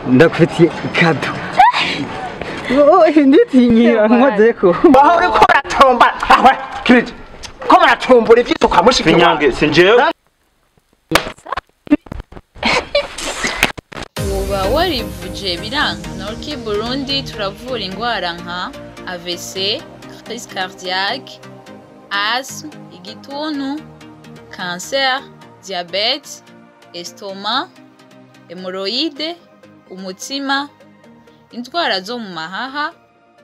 Ndakufitiye kado. Oh, nditinyira nkozeko. Aho uriko uratomba. Aho kirije. Ko muratombora ivyiso kwa mushiki wawe. Finyange sinjewe. Uba warivuje biranga Norki Burundi turavura ingwara nka AVC, crise cardiaque, asthme, igituntu, cancer, diabète, estomac, hémorroïde, umutima, indwara zo mu mahaha,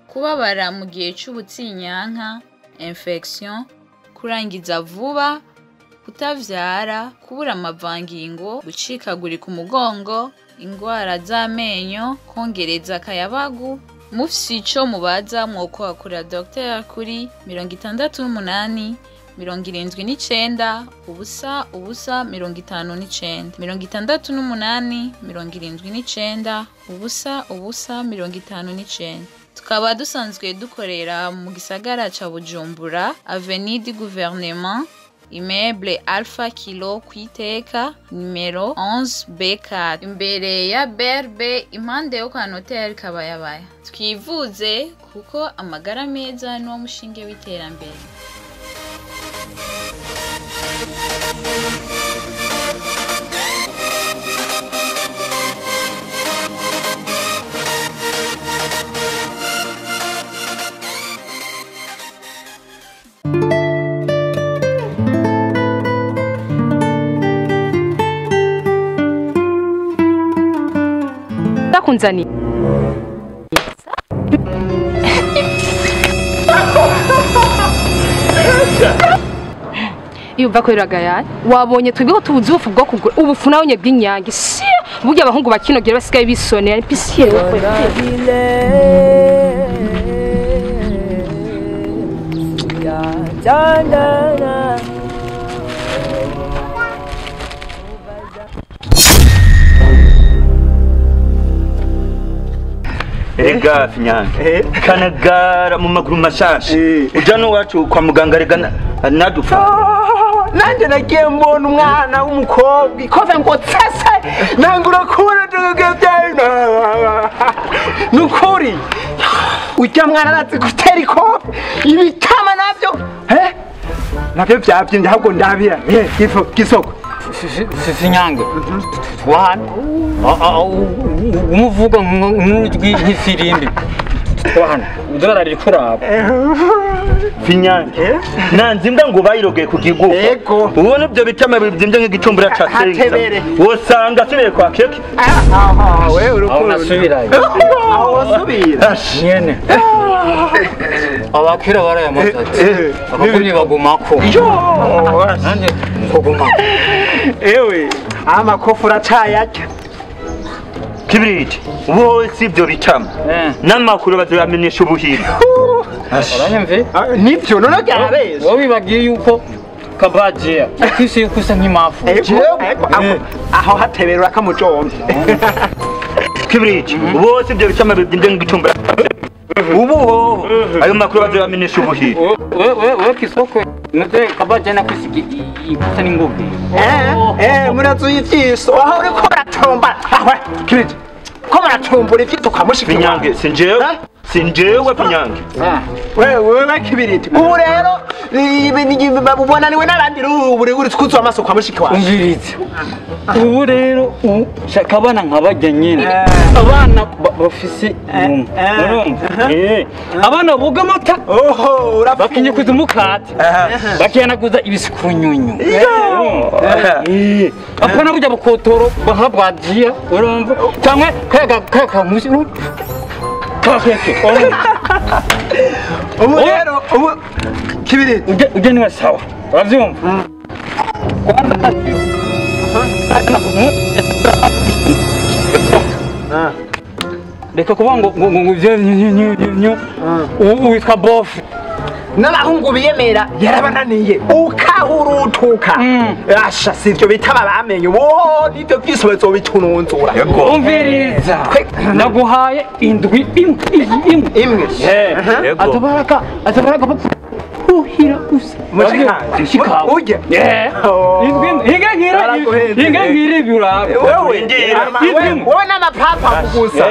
kubabara mu gihe c'ubutinyanka, infection, kurangiza vuba, kutavyara, kubura amavangingo, gucikagurika umugongo, ingwara z'amenyo, kongereza akayabagu. Mufise ico mubaza mwokwakura Dr kuri 68 79 0 0 59 68 79 0 0 59. Tukaba dusanzwe dukorera mu gisagara ca Bujumbura, Avenue du Gouvernement, immeuble Alpha Kilo kwiteka nimero 11 B4 imbere ya BRB impande yo kwa Notaire Kabayabaya. Twivuze kuko amagara meza niwo mushinge w'iterambere. Ndakunzani. Iyo uva ko iragaya wabonye twebwe ko tubuze ubufu bwo kugura ubufu nawe bw'inyange si burya abahungu bakinogera basigaye bisonera ni pisiye. Erega Finyange kanagara mu maguru mashasha uja n'uwacu kwa muganga rega nadupfa. Nanje nagiye mbona umwana w'umukobwa ikoze ngo tsese nangura kubona nukuri ujya mwana arazi gutera ikofe ibitama navyo navyo vyavyimbye ahubwo ndabira gisoko Finyange twana umuvuga nk'ijwi nk'ifirimbi twana udorari kuraba Finyange nanzi imbwa ngo bayirogeye ku gigufa. Ubona ibyo bitama bibyimbye nk'igicumbura ca senga wosanga asubiye kwa keke. Aha we urukundo nasubirayo aho wasubira nyene abakira barayamasatsi abakuri bagumako nanje kugumako. Ewe amakofu uracayarya Kibiriti ubu si ibyo bitama n'amakuru bazamenyesha ubuhira. Uranyumve nivyo none byarabeze wowe bibagiye yuko kabaje kwisi yuko usa nk'imafu aho hateberura kamujombe. Kibiriti ubu si ibyo bitama bibyimbye nk'igicumbura ubu ho ayo makuru bazamenyesha ubuhira. Wewe kisoko nute kabaje na kwisi ikusa n'ingoge. Murazuye ivyiso aho uriko uratomba. Aho kirije ko muratombora ivyiso kwa mushiki wawe. Finyange sinjewe sinjewe Finyange. Wewe Kibiriti ubu rero ubonaniwe n'abandi uri uri twuzuye amaso kwa mushiki wawe. Umvirize ubu rero shaka abana nk'abajya nyine abana bafise urumva abana boga amata bakinyukuza umukate bakihanaguza ibisukunyunyu apana burya bukotoro bahabwajiya urumva cyangwa kaya kamusi kakeke ubu rero ubu Kibiriti ujye niwe sawa uravyumva. Reka kuvuga ngo ngo ngo ubu witwa bofu n'abahungu biyemera yarabananiye ukahurutuka asha sivyo bitaba bamenye ubu nivyo vyose bazobitununzura. Umviriza naguhaye indwi imwe imwe atabaraka atabaraka Muhira gusa. Mushikawe urya. Hinga ngira hinga ngira ibyo uraba. Wewe n'amapapa gusa.